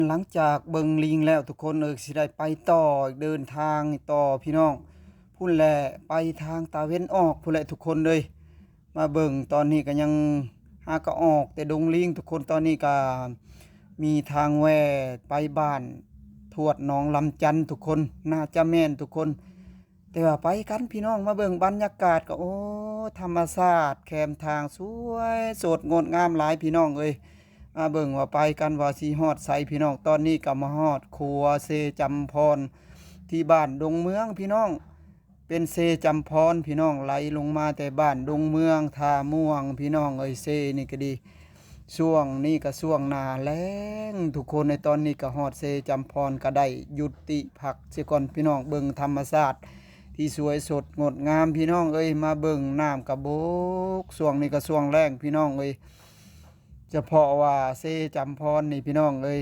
ຫຼັງຈາກເບິ່ງລິງແລ້ວທຸກຄົນເອີຍ ຊິໄດ້ໄປຕໍ່ ເດີນທາງຕໍ່ພີ່ນ້ອງ ພຸ້ນແຫຼະ ໄປທາງຕາເວັນອອກພຸ້ນແຫຼະທຸກຄົນເອີຍ. ມາເບິ່ງຕອນນີ້ກໍຍັງ ຫາກໍອອກແຕ່ດົງລິງທຸກຄົນ ຕອນນີ້ກໍມີທາງແວ່ໄປບ້ານທວດໜອງລຳຈັນທຸກຄົນ ໜ້າຈະແມ່ນທຸກຄົນ. ແຕ່ວ່າໄປກັນພີ່ນ້ອງ ມາເບິ່ງບັນຍາກາດກໍ ໂອ້ ທຳມະຊາດແຄມທາງສວຍສົດງົດງາມຫຼາຍພີ່ນ້ອງເອີຍ. ມາເບິ່ງວ່າໄປກັນວ່າຊິຮອດໃສພີ່ນ້ອງ. ຕອນນີ້ກໍມາຮອດຂົວເຊຈຳພອນ ທີ່ບ້ານດົງເມືອງພີ່ນ້ອງ ເປັນເຊຈຳພອນພີ່ນ້ອງ ໄຫຼລົງມາແຕ່ບ້ານດົງເມືອງ ທ່າມ່ວງພີ່ນ້ອງເອີຍ. ເຊນີ້ກໍດີ ຊ່ວງນີ້ກໍຊ່ວງໜ້າແລ້ງທຸກຄົນ ໃນຕອນນີ້ກໍຮອດເຊຈຳພອນ ກໍໄດ້ຢຸດຕິພັກເສຍກ່ອນພີ່ນ້ອງ ເບິ່ງທຳມະຊາດທີ່ສວຍສົດງົດງາມພີ່ນ້ອງເອີຍ. ມາເບິ່ງນ້ຳກະບົກ ຊ່ວງນີ້ກໍຊ່ວງແລ້ງພີ່ນ້ອງເອີຍ. ສະເພາະວ່າເຊຈຳພອນນີ້ພີ່ນ້ອງເອີຍ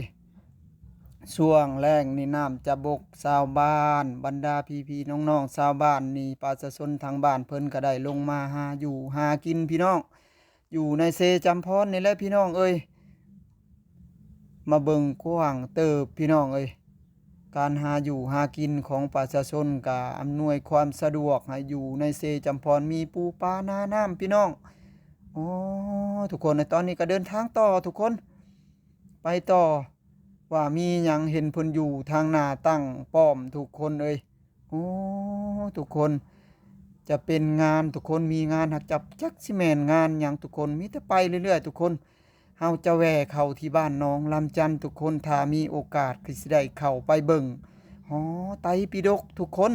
ຊ່ວງແລ້ງນີ້ນ້ຳຈະບົກ ຊາວບ້ານ ບັນດາພີ່ໆນ້ອງໆຊາວບ້ານນີ້ ປະຊາຊົນທາງບ້ານເພິ່ນກໍໄດ້ລົງມາຫາຢູ່ຫາກິນພີ່ນ້ອງ ຢູ່ໃນເຊຈຳພອນນີ້ແຫຼະພີ່ນ້ອງເອີຍ. ມາເບິ່ງກວ້າງເຕີບພີ່ນ້ອງເອີຍ ການຫາຢູ່ຫາກິນຂອງປະຊາຊົນກະອຳນວຍຄວາມສະດວກໃຫ້ຢູ່ໃນເຊຈຳພອນ ມີປູປານານ້ຳພີ່ນ້ອງ. ໂອ້ ທຸກຄົນ ໃນຕອນນີ້ກໍເດີນທາງຕໍ່ທຸກຄົນ ໄປຕໍ່ ວ່າມີຫຍັງ ເຫັນເພິ່ນຢູ່ທາງໜ້າຕັ້ງປ້ອມທຸກຄົນເອີຍ. ໂອ້ ທຸກຄົນ ຈະເປັນງານທຸກຄົນ ມີງານ ຫາກຈັບ ຈັກຊິແມ່ນງານຫຍັງທຸກຄົນ ມີແຕ່ໄປເລື້ອຍໆທຸກຄົນ. ເຮົາຈະແວ່ເຂົ້າທີ່ບ້ານໜອງລຳຈັນທຸກຄົນ ຖ້າມີໂອກາດກໍຊິໄດ້ເຂົ້າໄປເບິ່ງຫໍໄຕປິດົກທຸກຄົນ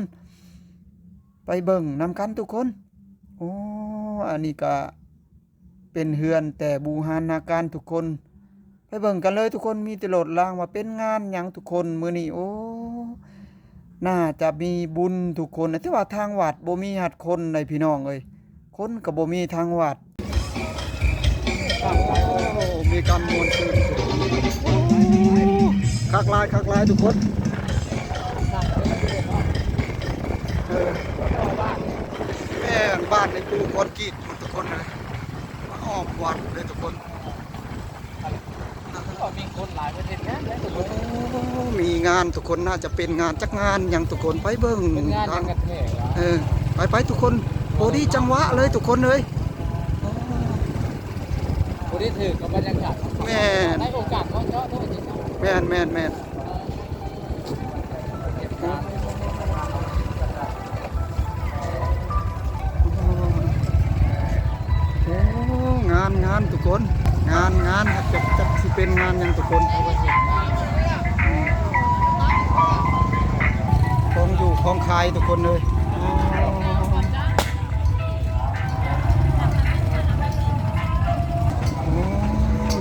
ໄປເບິ່ງນຳກັນທຸກຄົນ. ໂອ້ ອັນນີ້ກະເປັນເຮືອນແຕ່ບູຮານນາການທຸກຄົນ ໄປເບິ່ງກັນເລີຍທຸກຄົນ. ມີແຕ່ໂຫຼດລາງວ່າເປັນງານຫຍັງທຸກຄົນ ມື້ນີ້ ໂອ້ ໜ້າຈະມີບຸນທຸກຄົນ ແຕ່ວ່າທາງວັດບໍ່ມີຮັດຄົນໃດພີ່ນ້ອງເອີຍ ຄົນກໍບໍ່ມີທາງວັດ. ໂອ້ ມີການມ່ວນຊື່ນ ໂອ້ ຄັກຫຼາຍ ຄັກຫຼາຍທຸກຄົນ. ເອີ ແມ່ນ ບ້ານໃນປູຄອນກຣີດ ທຸກຄົນເອີຍ ອ້ອມວັດເລີຍທຸກຄົນ. ກໍມີຄົນຫຼາຍເພິ່ນເຮັດງານເດ້ທຸກຄົນ. ໂອ້ ມີງານທຸກຄົນ ໜ້າຈະເປັນງານ ຈັກງານຫຍັງທຸກຄົນ ໄປເບິ່ງ ເປັນງານຫຍັງກັນແທ້ວະ? ເອີ ໄປໆທຸກຄົນ ພໍດີຈັງຫວະເລີຍທຸກຄົນເອີຍ. ພໍດີຖືກກັບບັນຍາກາດ ແມ່ນ ໃນໂອກາດເໝາະເຈາະເນາະ. ແມ່ນໆໆ. ໂອ້ ງານ ງານທຸກຄົນ ງານ ງານ ຈັກ ຈັກຊິເປັນງານຫຍັງທຸກຄົນ. ຂອງຢູ່ຂອງຂາຍທຸກຄົນເອີຍ. ໂອ້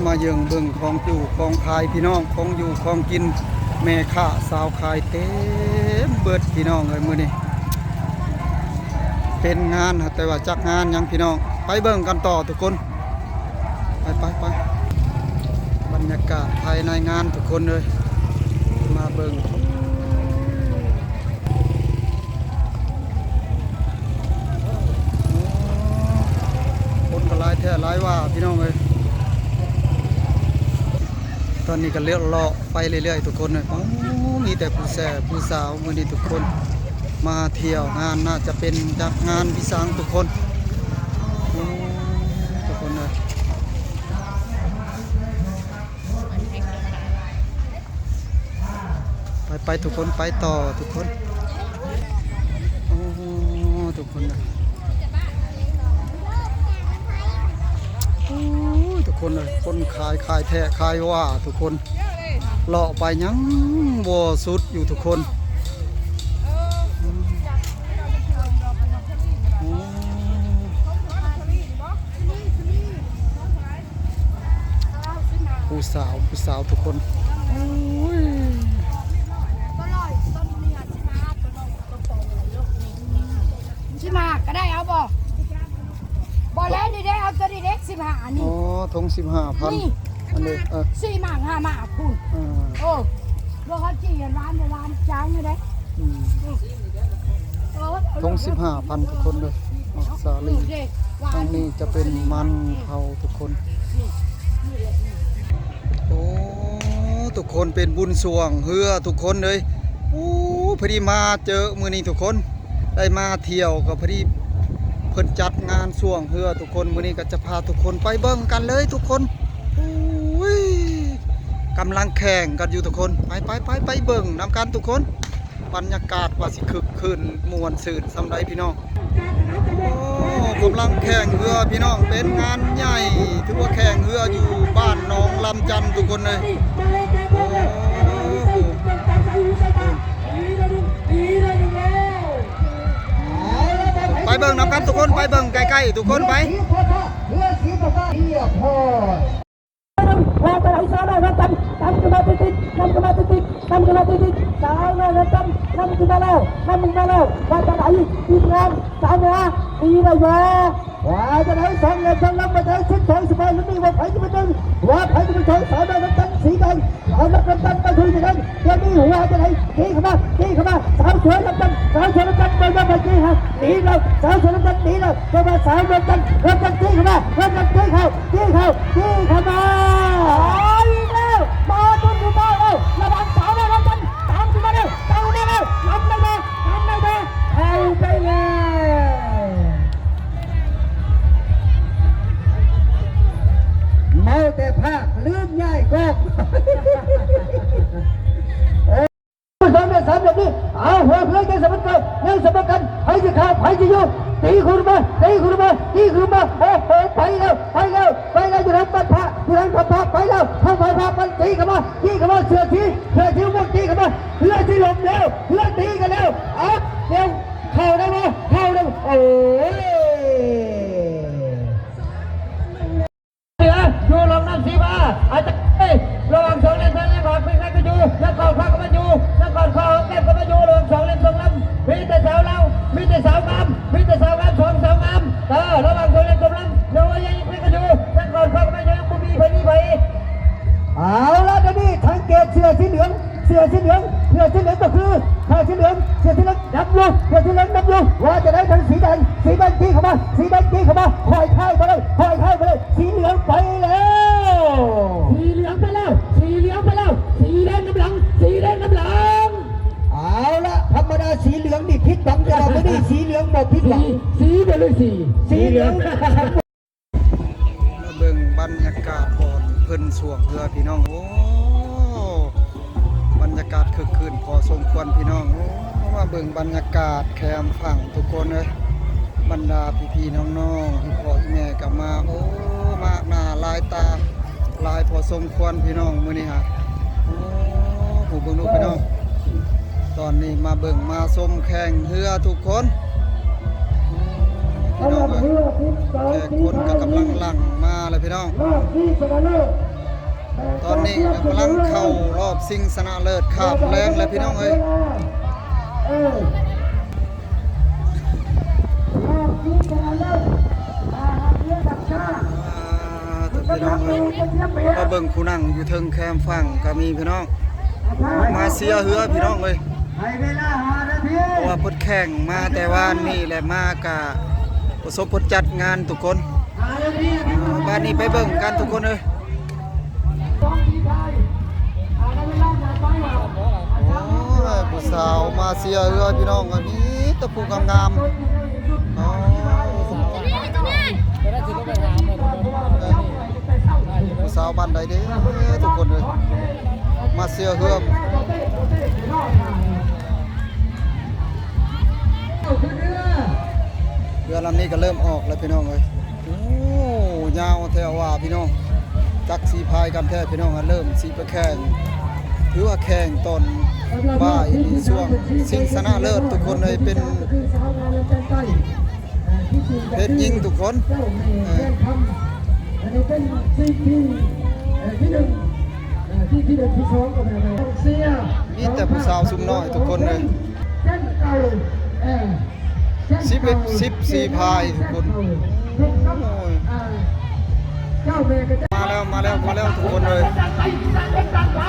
ມາເບິ່ງຂອງຢູ່ຂອງຂາຍພີ່ນ້ອງ ຂອງຢູ່ຂອງກິນ ແມ່ຄ້າສາວຂາຍເຕັມເບິດພີ່ນ້ອງເອີຍ. ມື້ນີ້ເປັນງານ ແຕ່ວ່າຈັກງານຫຍັງພີ່ນ້ອງ ໄປເບິ່ງກັນຕໍ່ທຸກຄົນ. ໄປໆໆ ບັນຍາກາດພາຍໃນງານທຸກຄົນເອີຍ ມາເບິ່ງ. ໂອ້ ຄົນກໍຫຼາຍແທ້ຫຼາຍວ່າພີ່ນ້ອງເອີຍ. ຕອນນີ້ກໍເລາະໄປເລື້ອຍໆທຸກຄົນເອີຍ. ໂອ້ ມີແຕ່ຜູ້ແຊຜູ້ສາວ ມື້ນີ້ທຸກຄົນມາທ່ຽວງານ ໜ້າຈະເປັນຈັກງານພິສັງທຸກຄົນ. ໂອ້ ທຸກຄົນເອີຍ ໄປໆທຸກຄົນ ໄປຕໍ່ທຸກຄົນ. ໂອ້ ທຸກຄົນເອີຍ ໂອ້ຍ ທຸກຄົນເອີຍ ຄົນຂາຍ ຂາຍແທ້ຂາຍວ່າທຸກຄົນ. ເລາະໄປຍັງບໍ່ສຸດຢູ່ທຸກຄົນ. ໂອ້ ຜູ້ສາວ ຜູ້ສາວທຸກຄົນ. ໂອ້ຍ ສິບຫ້າກໍໄດ້ ເອົາບໍ່? ບໍ່ແລ້ວ ນີ້ເດ້ ເອົາຕົວນີ້ເດ້ ສິບຫ້າອັນນີ້. ອໍ ຖົງສິບຫ້າພັນ ນີ້ ອັນນີ້ ເອີ ສີ່ໝາກ ຫ້າໝາກພຸ້ນ. ເອີ ໂອ້ ບໍ່ເຂົ້າຈີ່ຫວານ ບໍ່ຫວານຈາງຢູ່ເດ້. ອືມ ໂອ້ ຖົງສິບຫ້າພັນທຸກຄົນເດີ. ເອີ ສາລີ ເດ້ ທາງນີ້ຈະເປັນມັນເຜົາທຸກຄົນ. ໂອ້ ທຸກຄົນ ເປັນບຸນຊ່ວງເຮືອທຸກຄົນເອີຍ. ໂອ້ ພໍດີມາເຈີມື້ນີ້ທຸກຄົນ ໄດ້ມາທ່ຽວກໍພໍດີເພິ່ນຈັດງານຊ່ວງເຮືອທຸກຄົນ. ມື້ນີ້ກໍຈະພາທຸກຄົນໄປເບິ່ງກັນເລີຍທຸກຄົນ. ໂອ້ຍ ກຳລັງແຂ່ງກັນຢູ່ທຸກຄົນ. ໄປໆໆ ໄປເບິ່ງນຳກັນທຸກຄົນ. ບັນຍາກາດວ່າຊິຄຶກຄື້ນມ່ວນຊື່ນສ່ຳໃດພີ່ນ້ອງ. ໂອ້ ກຳລັງແຂ່ງເຮືອພີ່ນ້ອງ ເປັນງານໃຫຍ່ ຖືວ່າແຂ່ງເຮືອຢູ່ບ້ານໜອງລຳຈັນທຸກຄົນເອີຍ. ໂອ້ ໄປເບິ່ງນຳກັນທຸກຄົນ ໄປເບິ່ງໃກ້ໆທຸກຄົນໄປ. ວ່າຈະໄດ້ສາວນ້ອຍນຳກັນ ນຳຂຶ້ນມາຕິດໆ ນຳຂຶ້ນມາຕິດໆ ນຳຂຶ້ນມາຕິດໆ ສາວນ້ອຍນຳກັນ ນຳຂຶ້ນມາແລ້ວ ນຳຂຶ້ນມາແລ້ວ. ວ່າຈະໄດ້ທີມງານສາວນ້ອຍ ດີແລ້ວວ່າ ວ່າຈະໄດ້ສອງເຫຼັ້ມສອງລຳ ວ່າຈະໄດ້ສິບສອງ ສິບສອງ ລຸ້ນນີ້ວ່າໃຜຈະເປັນໜຶ່ງ ວ່າໃຜຈະເປັນສອງ. ສາວນ້ອຍນຳກັນ ສີແດງ ສາວນ້ອຍນຳກັນ ປະທູຈະໄດ້ ດຽວນີ້ວ່າຈະໄດ້ ຕີເຂົ້າມາ ຕີເຂົ້າມາ ສາວສວຍນຳກັນ ສາວສວຍນຳກັນ ບໍ່ຍອມໃຫ້ຕີຫາ ໜີແລ້ວ ສາວສວຍນຳກັນ ໜີແລ້ວ. ແຕ່ວ່າສາວນຳກັນ ນຳກັນ ຕີເຂົ້າມາ ນຳກັນ ຕີເຂົ້າ ຕີເຂົ້າ ຕີເຂົ້າມາ ເອົາອີກແລ້ວ ມາຈົນຢູ່ເກົ້າແລ້ວ. ລະວັງສາວນ້ອຍນຳກັນ ຕາມຂຶ້ນມາແລ້ວ ຕາມຂຶ້ນມາແລ້ວ ນຳໄດ້ບໍ່ ນຳໄດ້ບໍ່ ເຂົ້າໄປແລ້ວ. ເມົາແຕ່ພາກ ລືມຍ້າຍກ້ອງ. ສອງເມດສາມເມດນີ້ ເອົາ ຫົວເຮືອຍັງສຳຄັນ ຍັງສຳຄັນ ໃຜຊິຂ້າມ ໃຜຊິຢູ່ ຕີຄືນມາ ຕີຄືນມາ ຕີຄືນມາ ໂອ້ໂຫ ໄປແລ້ວ ໄປແລ້ວ ໄປແລ້ວ ຢູ່ທາງບ້ານພະ ຢູ່ທາງບ້ານພະ ໄປແລ້ວ ທາງບ້ານພະ ມັນຕີເຂົ້າມາ ຕີເຂົ້າມາ ເສື້ອສີ ເສື້ອສີມ່ວງຕີເຂົ້າມາ ເຮືອຊິລົ້ມແລ້ວ ເຮືອຕີກັນແລ້ວ ເອົາ ດຽວ ເຂົ້າໄດ້ບໍ່ ເຂົ້າໄດ້ບໍ່ ໂອ້ຍ. ເສືອຢູ່ລອງນ້ຳສີມາ ອາຈານ ເອີຍ ລະຫວ່າງສອງເຫຼັ້ມສອງລຳ ຍັງກອດຄອກກັນຢູ່ ຍັງກອດຄອກກັນຢູ່ ຍັງກອດຄອກຫອມແກ້ມກັນຢູ່ ລະຫວ່າງສອງເຫຼັ້ມສອງລຳ ມີແຕ່ສາວລາວ ມີແຕ່ສາວງາມ ມີແຕ່ສາວງາມ ສອງສາວງາມ ເອີ ລະຫວ່າງສອງເຫຼັ້ມສອງລຳ ຍັງວ່າຍັງຄຸຍກັນຢູ່ ຍັງກອດຄອກກັນຢູ່ ຍັງບໍ່ມີໃຜມີໃຜ. ເອົາລະ ດຽວນີ້ສັງເກດເສື້ອສີເຫຼືອງ ເສື້ອສີເຫຼືອງ ເສື້ອສີເຫຼືອງກໍຄື ເສື້ອສີເຫຼືອງ ເສື້ອສີເຫຼືອງນຳຢູ່ ເສື້ອສີເຫຼືອງນຳຢູ່ ວ່າຈະໄດ້ທາງສີແດງ ສີແດງຕີເຂົ້າມາ ສີແດງຕີເຂົ້າມາ ຄ່ອຍທ້າຍມາເລີຍ ຄ່ອຍທ້າຍມາເລີຍ ສີເຫຼືອງໄປແລ້ວ ສີເຫຼືອງໄປແລ້ວ ສີເຫຼືອງໄປແລ້ວ ສີແດງນຳຫຼັງ ສີແດງນຳຫຼັງ. ເອົາລະ ທຳມະດາສີເຫຼືອງນີ້ຜິດຫວັງ ແຕ່ວ່າມື້ນີ້ສີເຫຼືອງບໍ່ຜິດຫວັງ ສີ ສີບໍ່ລືສີ ສີເຫຼືອງ ມາເບິ່ງບັນຍາກາດບ່ອນເພິ່ນຊ່ວງເຮືອພີ່ນ້ອງ. ໂອ້ ບັນຍາກາດຄຶກຄື້ນພໍສົມຄວນພີ່ນ້ອງ. ໂອ້ ມາເບິ່ງບັນຍາກາດແຄມຝັ່ງທຸກຄົນເອີຍ ບັນດາພີ່ໆນ້ອງໆ ອີ່ພໍ່ອີ່ແມ່ກໍມາ ໂອ້ ມາກໜ້າຫຼາຍຕາ ຫຼາຍພໍສົມຄວນພີ່ນ້ອງມື້ນີ້ຫາ. ໂອ້ ຜູ້ເບິ່ງດູພີ່ນ້ອງ ຕອນນີ້ມາເບິ່ງມາຊົມແຂ່ງເຮືອທຸກຄົນ ພີ່ນ້ອງເອີຍ ແຂກຄົນກໍກຳລັງຫຼັ່ງມາແລ້ວພີ່ນ້ອງ. ຕອນນີ້ກຳລັງເຂົ້າຮອບຊິງຊະນະເລີດຄາບແລງແລ້ວພີ່ນ້ອງເອີຍ. ອ່າ ພີ່ນ້ອງເອີຍ ມາເບິ່ງຜູ້ນັ່ງຢູ່ເທິງແຄມຝັ່ງກໍມີພີ່ນ້ອງ ມາເຊຍເຮືອພີ່ນ້ອງເອີຍ ເພາະວ່າເພິ່ນແຂ່ງມາແຕ່ວານນີ້ແຫຼະ ມາກະປະສົບຜົນຈັດງານທຸກຄົນ. ບາດນີ້ໄປເບິ່ງກັນທຸກຄົນເອີຍ. ໂອ້ຍ ຜູ້ສາວມາເຊຍເຮືອພີ່ນ້ອງ ມີແຕ່ຜູ້ງາມໆເນາະ. ຜູ້ສາວບ້ານໃດເດ້ທຸກຄົນເອີຍ ມາເຊຍເຮືອ. ເຮືອລຳນີ້ກໍເລີ່ມອອກແລ້ວພີ່ນ້ອງເອີຍ. ໂອ້ ຍາວແທ້ວ່າພີ່ນ້ອງ ຈັກສີພາຍກັນແທ້ພີ່ນ້ອງ. ເລີ່ມຊິໄປແຂ່ງ ຖືວ່າແຂ່ງຕອນບ່າຍນີ້ ຊ່ວງຊິງຊະນະເລີດທຸກຄົນເອີຍ ເປັນ ເພດຍິງທຸກຄົນ ເອີ ມີແຕ່ຜູ້ສາວຊຸມນ້ອຍທຸກຄົນເລີຍ. ສິບເອັດ ສິບສີ່ພາຍທຸກຄົນ. ໂອ້ຍ ມາແລ້ວ ມາແລ້ວ ມາແລ້ວທຸກຄົນເລີຍ. ມາແລ້ວ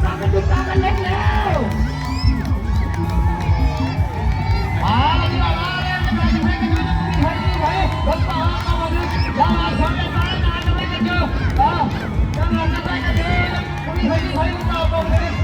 ມາແລ້ວ ມາແລ້ວ.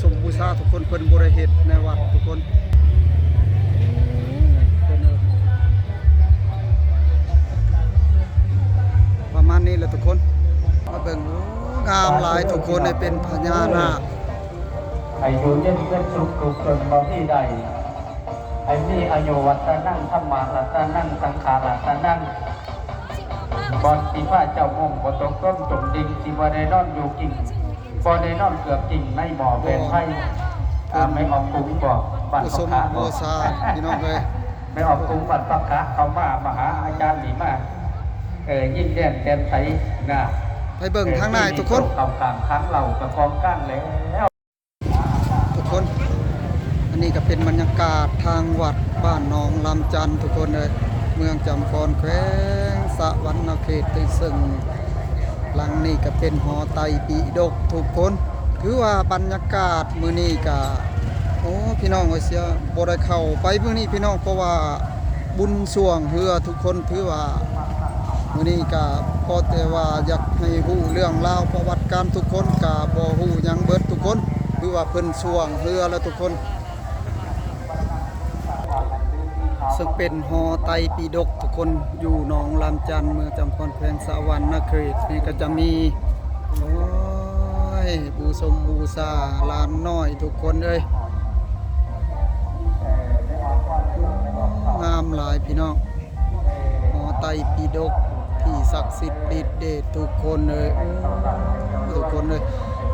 ສົມບູຊາທຸກຄົນ ເພິ່ນບໍ່ໄດ້ເຮັດໃນວັດທຸກຄົນ ປະມານນີ້ແຫຼະທຸກຄົນ ມາເບິ່ງ ໂອ້ ງາມຫຼາຍທຸກຄົນ ເປັນພະຍານາກ ໃຫ້ຢູ່ເຢັນເປັນສຸກທຸກຄົນບໍ່ມີໃດ ໃຫ້ມີອາຍຸວັດຕະນັງ ທຳມະລັດຕະນັງ ສັງຂາລັດຕະນັງ ບ່ອນທີ່ພະເຈົ້າມຸງບໍ່ຕົກຕົມຈົມດິ່ງ ທີ່ບໍ່ໄດ້ນອນຢູ່ກິ່ງ ບໍ່ໄດ້ນອນເກືອກກິ່ງໃນໝໍ້ແບນໄຟ ອ່າ ແມ່ອອກກຸງບໍ ບ້ານ ຜູ້ຊົມ ພະຂາ ຜູ້ບູຊາ ພີ່ນ້ອງເອີຍ ແມ່ອອກກຸງບ້ານພະຂາ ເຂົ້າມາ ມະຫາອາຈານນີ້ມາ ເອີ ຍິງແດນແດນໄທນະ ໄປເບິ່ງທາງໃນທຸກຄົນ ເຂົ້າກາງທາງເຫຼົ່າກະກອງກາງແລ້ວ ທຸກຄົນ ອັນນີ້ກະເປັນບັນຍາກາດທາງວັດບ້ານໜອງລຳຈັນທຸກຄົນເອີຍ ເມືອງຈຳພອນ ແຂວງສະຫວັນນະເຂດ ທີ່ເຊິ່ງ ຫຼັງນີ້ກະເປັນຫໍໄຕປີດົກທຸກຄົນ ຖືວ່າບັນຍາກາດມື້ນີ້ກະ ໂອ້ ພີ່ນ້ອງເອີຍ ເສຍບໍ່ໄດ້ເຂົ້າໄປມື້ນີ້ພີ່ນ້ອງ ເພາະວ່າບຸນຊ່ວງເຮືອທຸກຄົນ ຖືວ່າມື້ນີ້ກະພໍແຕ່ວ່າຢາກໃຫ້ຮູ້ເລື່ອງລາວປະຫວັດການທຸກຄົນ ກະບໍ່ຮູ້ຫຍັງເບິດທຸກຄົນ ຖືວ່າເພິ່ນຊ່ວງເຮືອແລ້ວທຸກຄົນ. ເຊິ່ງເປັນຫໍໄຕປີດົກທຸກຄົນ ຢູ່ໜອງລຳຈັນ ເມືອງຈຳພອນ ແຂວງສະຫວັນນະເຂດ ນີ້ກະຈະມີ ໂອ້ຍ ບູຊົມບູຊາຫຼານນ້ອຍທຸກຄົນເອີຍ ງາມຫຼາຍພີ່ນ້ອງ ຫໍໄຕປີດົກທີ່ສັກສິດລິດເດດທຸກຄົນເອີຍ ໂອ້ ທຸກຄົນເອີຍ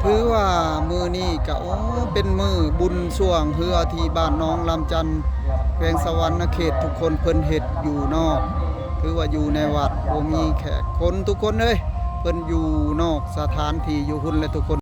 ຖືວ່າມື້ນີ້ກະ ໂອ້ ເປັນມື້ບຸນຊ່ວງເຮືອທີ່ບ້ານໜອງລຳຈັນ ແຂວງສະຫວັນນະເຂດທຸກຄົນ ເພິ່ນເຮັດຢູ່ນອກ ຖືວ່າຢູ່ໃນວັດບໍ່ມີແຂກຄົນທຸກຄົນເອີຍ ເພິ່ນຢູ່ນອກສະຖານທີ່ຢູ່ພຸ້ນແຫຼະທຸກຄົນ.